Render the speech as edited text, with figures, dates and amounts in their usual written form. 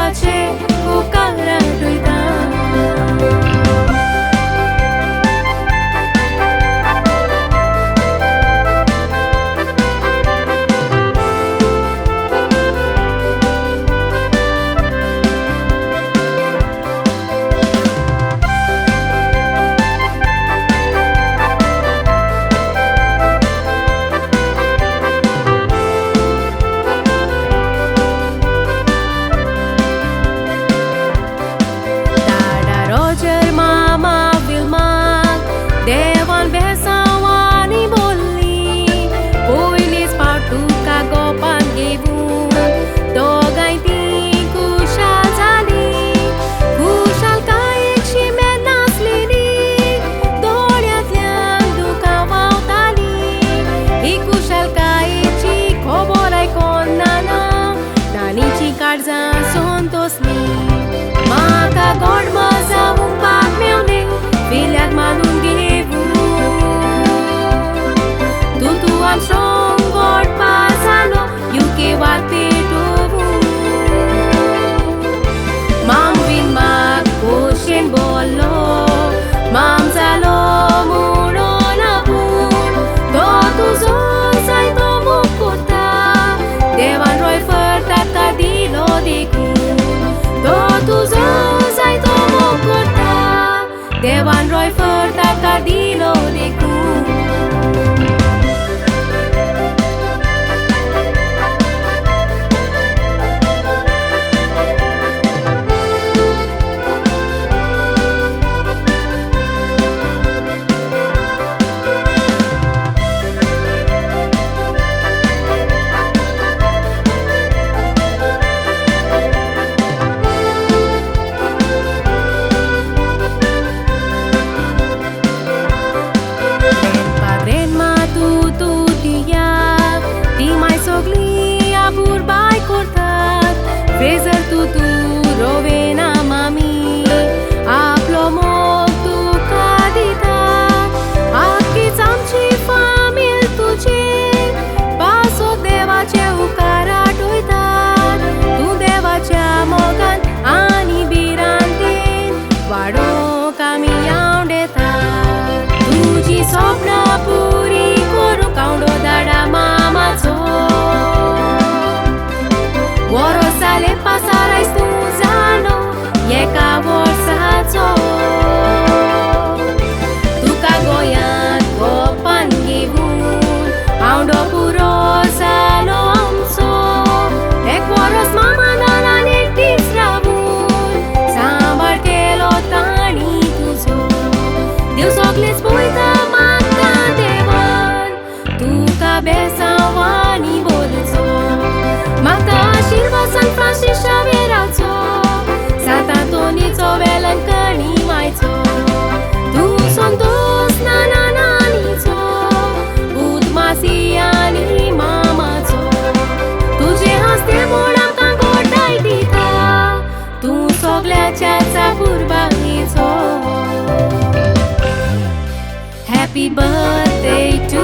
देवाचे उपकार आठयता. रोजर मामा विल्माक देवान बेसांवांनी बोल्ली पयलीच फावट तुका गोपान घेवन दोगांय तीं खुशाल जालीं. खुशालकायेक शिमे नासलेली दोळ्यांतल्यान दुकां व्हांवतालीं. ही खुशालकायेची खबर आयकोन नाना नानीचीं काळजां संतोसलीं. म्हाका गोड जावपाक मेवलें फिल्याद मानून घेवूं तूं तूं आमस्ट्रॉंग गोड पास जालो युके वात पेटोवूं. माम विल्माक खोशेन बोल्लो माम जालो म्हणून आपूण तो तुजो जायतो मोग करता देवान रोयफर ताका दिलो देखून तो तुजो जायतो मोग करता देवान रोयफर ताका दिलो देखून. Grandma tu tia ती माय सगळी आपुरबाय करतात. फ्रेजर तूं तूं रोवेना मामी आपलो मोग तुका दिता. आख्खीच आमची फामील तुजे पासो देवाचे उपकार आठयतात. तूं देवाच्या मोगान आनी भिरांतेन वाडोवंक आमी आवडेता. तुजी सपनां पुरी करूंक आवडो धाडा मामाचो वरोस जालें पासार आयज तूं जालो एका वर्साचो. तुका गोंयांत गोपान घेवन आवडो पुरो जालो आमचो. एक वरोस मामा नानान एकटीच रावून सांबाळ केलो तांणी तुजो. देव सगळेच पळयता म्हाका देवान तुका बेसांवांनी बोलचो. म्हाका आशिर्वाद सान फ्रांसीस शावेराचो सांत आंतोनीचो वेलंकणी मायचो. तूं संतोस नाना नानीचो पूत मासी आनी मामाचो. तुजें हांसतें म्हूण आमकां गोडाय दिता तूं सगळ्याच्याच आपुरबायेचो. Happy birthday to